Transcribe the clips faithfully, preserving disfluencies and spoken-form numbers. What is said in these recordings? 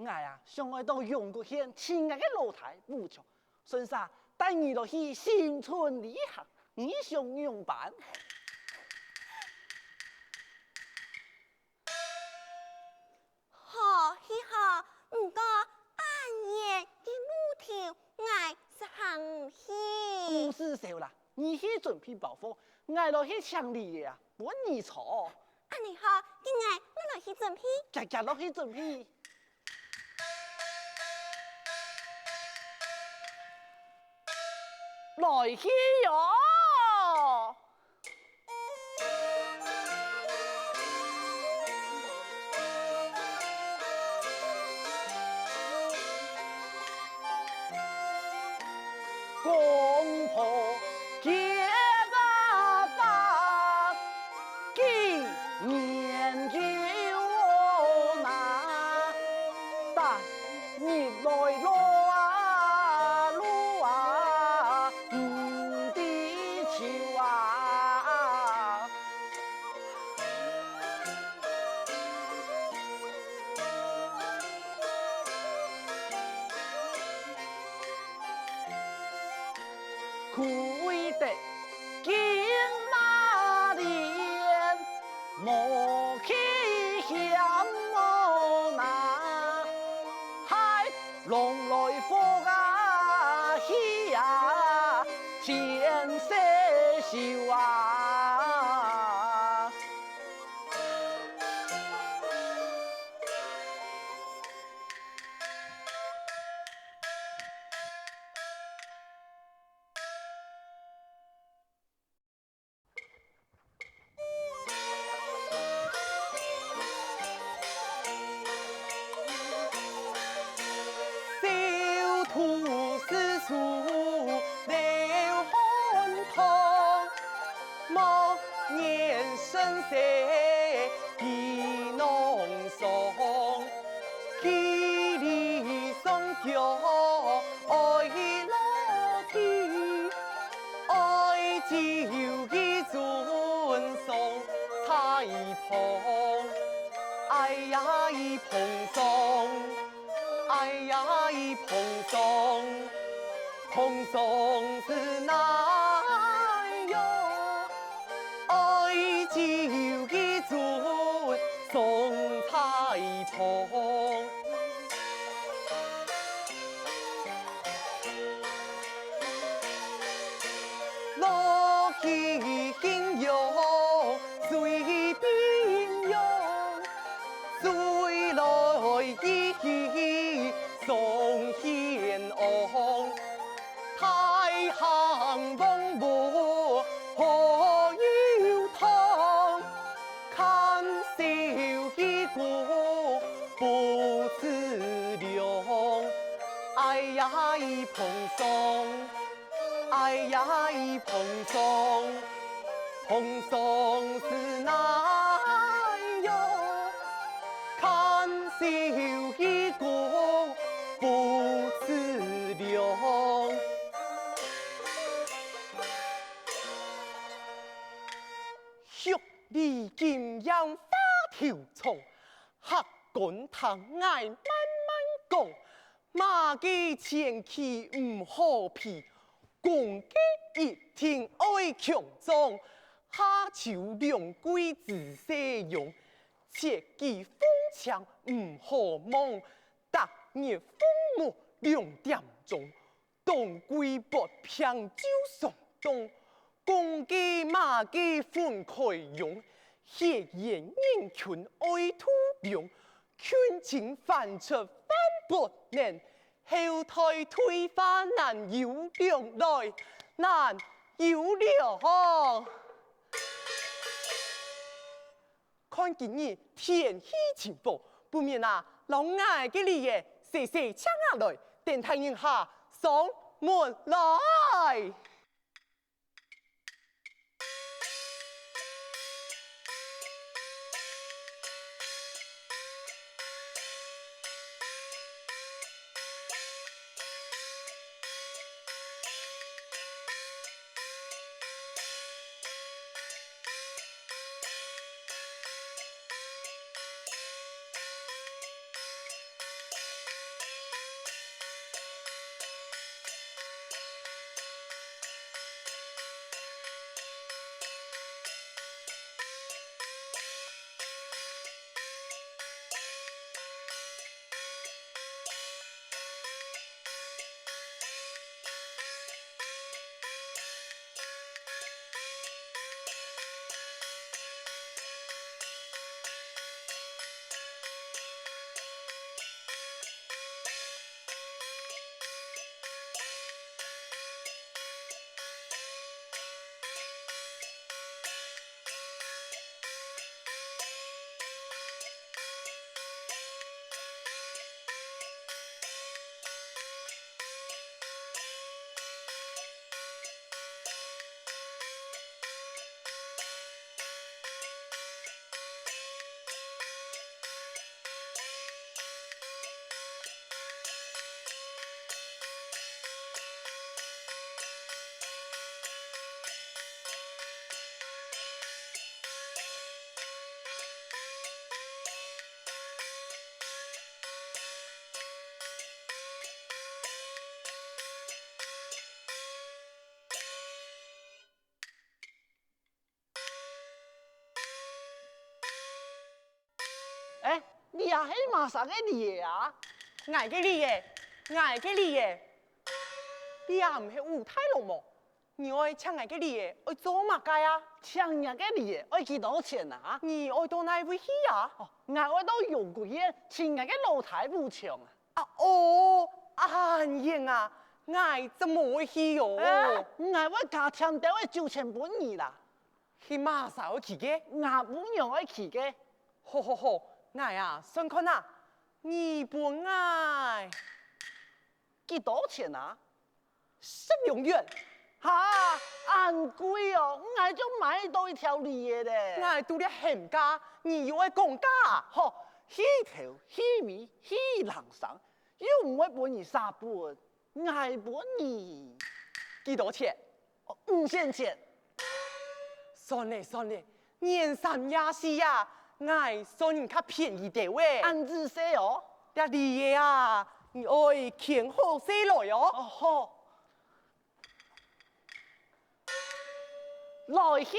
𠊎啊，想愛到陽谷縣尋𠊎个老弟補償，順續帶你來去新村旅行，你想仰般？好，係好，毋過恁遠个路程，𠊎實行毋去。毋使愁啦，你去準備包袱，𠊎來去請旅爺啊，分你坐。恁呢好，該𠊎乜來去準備。遽遽落去準備。來去喲！ 公婆結啊婚，幾年久哪，逐日來路啊，路啊，毋知愁啊。 開得金馬蓮，無去嫌無難，海浪來福啊，喜啊，千歲壽啊。 小兔子树流汗汤，莫言身世已囊霜。 千里霜降愛落地，愛只有一尊宋太宗。哎呀，一蓬松，哎呀，一蓬松，蓬松是哪样？ 爱只有一尊宋太宗。落去景阳水边阳，水来一洗宋献王。 太行黄河何有汤，看笑一个不自量。哎呀，一蓬松，哎呀，一蓬松，蓬松是哪样？看笑一个不自量。 玉里金阳花头场，客官听𠊎慢慢讲。马个前蹄毋好避，公鸡一定爱强壮。夏秋两季仔细养，节季风强毋好忙。逐日风末两点钟， 当归薄病就上当，公鸡马鸡分开养，血缘人群爱度量，近亲繁殖万不能，后代退化难有量来，难有量。 看今日天气情况，不免啊，摎𠊎个里个细细请啊来，等待人客上门来。這係麼儕个梨仔啊？𠊎个梨仔，𠊎个梨仔。這毋係武大郎無？你愛搶𠊎个梨仔，愛做麼个啊？搶若个梨仔愛幾多錢啊？你愛到哪位去啊？哦，𠊎愛到陽谷縣尋𠊎个老弟武松啊。啊哦，恁遠啊，𠊎正無愛去哦。哎，𠊎會加添兜仔酒錢分你啦。 係麼儕愛去个？吾餔娘愛去个。好好好，𠊎啊算看啊，你分𠊎幾多錢啊？十兩銀。哈，恁貴哦，𠊎就買到一條梨仔咧。𠊎都這喊價，你又愛講價啊？好，去頭去尾去零星，又毋會分你煞本。 𠊎分你。幾多錢？五仙錢。算咧算咧，年三十四啊，𠊎算你較便宜兜仔。恁仔細哦。這梨仔啊，你愛牽好勢來哦。哦，好。來去。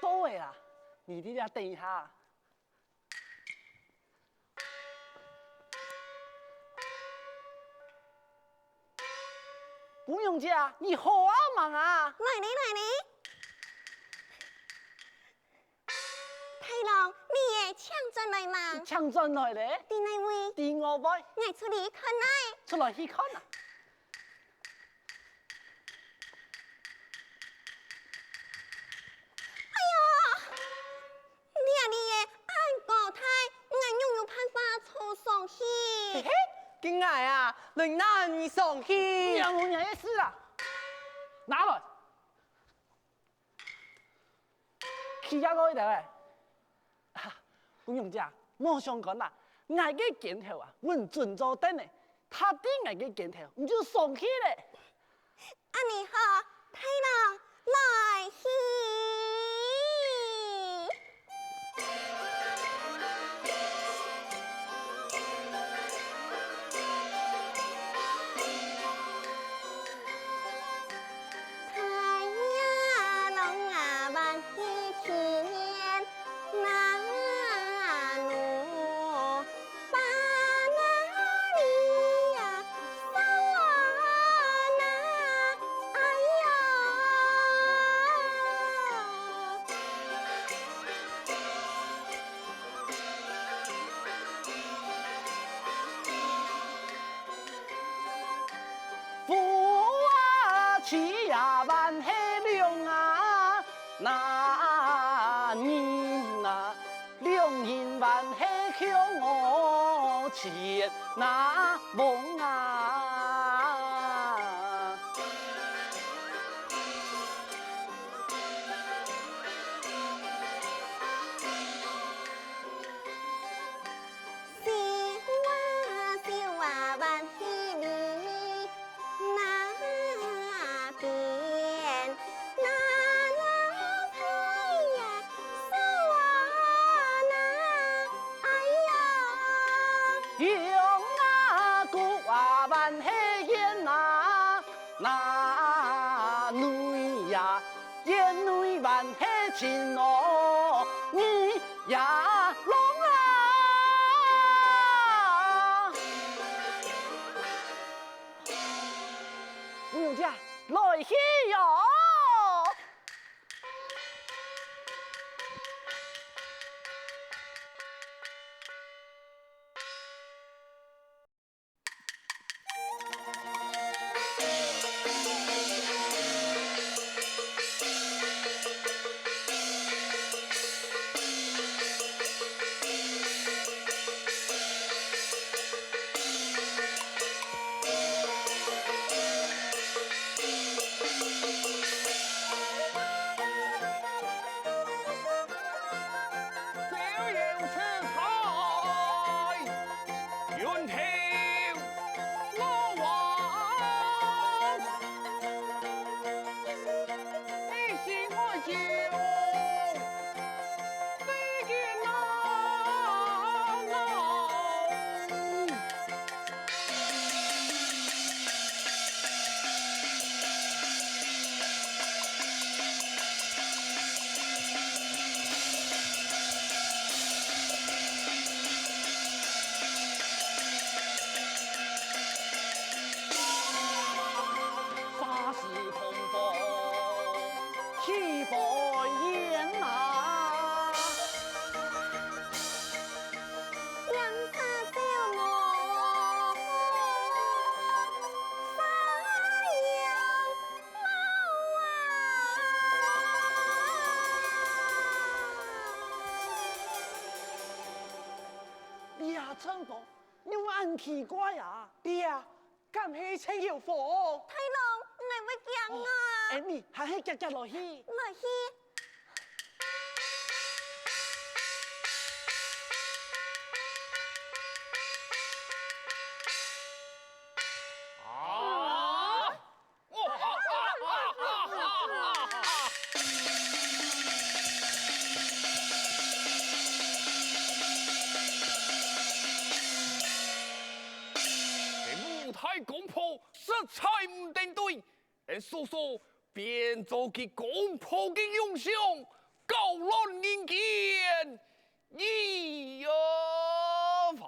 到了啦，你在這等一下。 餔娘姐，你好啊吂啊？來咧，來咧。大郎，梨仔請轉來吂？請轉來咧。在哪位？在我背。𠊎出去看啊。出來去看啊。哎喲！ 這梨仔恁高大，𠊎仰有辦法坐上去？嘿嘿，該𠊎啊，來揇你上去。這無你个事啊！拿來！企較高一點仔。啊，餔娘姐，莫傷肝啊，𠊎个肩頭啊，穩準做得呢，踏在𠊎个肩頭，你就上去咧。 恁呢好，大郎，來去！那女呀，眼內還係情哦，你呀，郎啊！姑娘姐，來去喲！ 花似同风，岂不艳啊？ 呀，春哥，你仰恁奇怪啊？對啊，敢係真有風？大郎，𠊎會驚啊！哦，恁呢，還係遽遽來去。來去。 啊！這武大公婆實在毋登對， 恩嫂嫂變做佢公婆个容相，攪亂人間，異樣煩。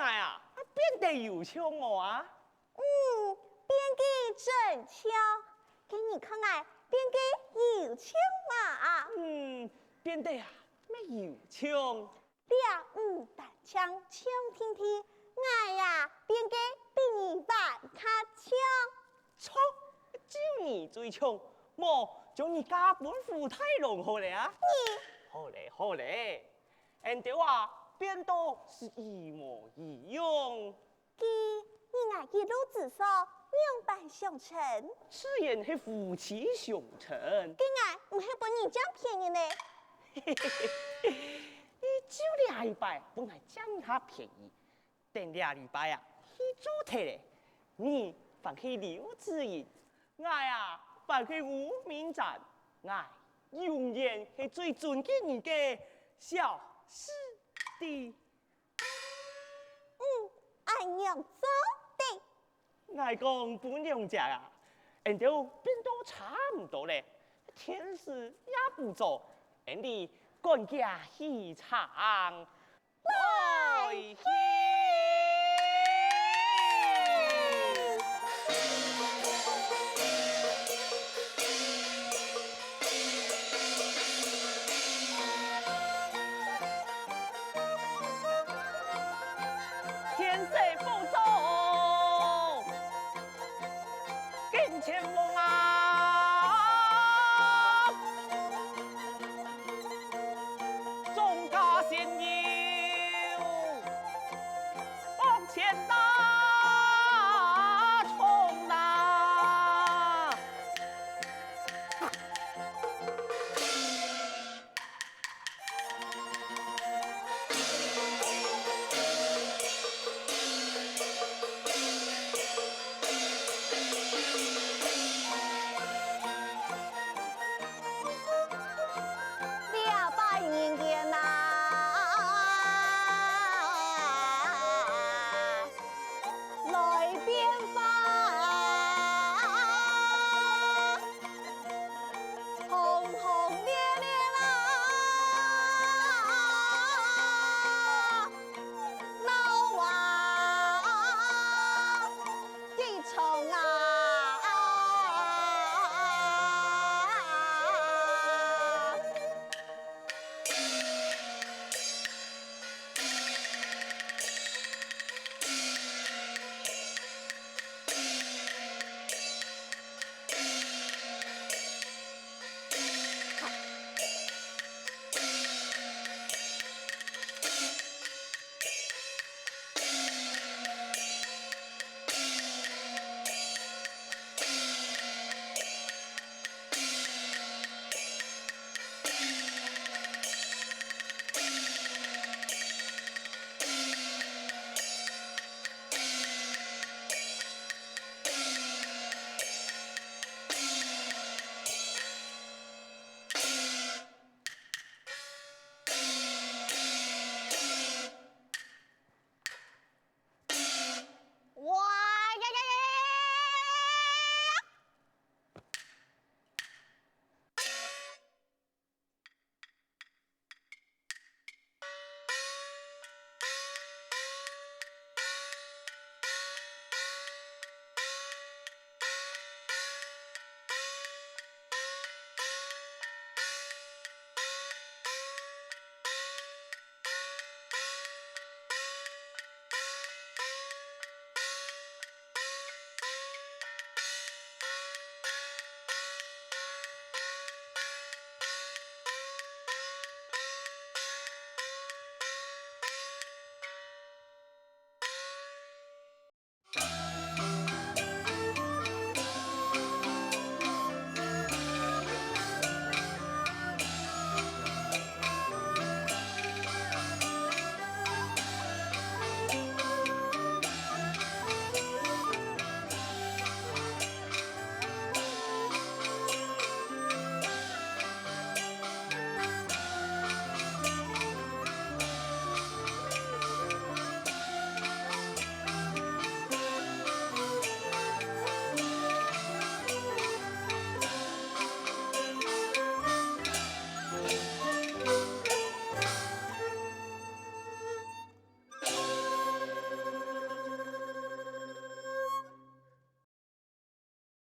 哎呀，變得有像無啊？嗯，變个真像。該你看𠊎變个有像無啊？嗯，變得啊，乜有像。這毋單淨像定定，𠊎啊變个比你還較像。著，就你最像，無將你嫁分虎太郎好了啊！你好了好了， 𫣆兜啊，變到係一模一樣。該你𠊎一路之上，仰般相稱？自然係夫妻相稱。該𠊎毋係分你佔便宜呢。你就這一擺分𠊎佔下便宜，等這禮拜啊，去註冊咧，你還係劉子英，𠊎啊，還係吳明展，𠊎永遠係最尊敬你个小師弟。嗯，恁樣做得。𠊎講分兩隻啊，𫣆兜變到差毋多咧，天時也毋早，𫣆俚趕遽起程。 來去！天色不早，緊前往啊！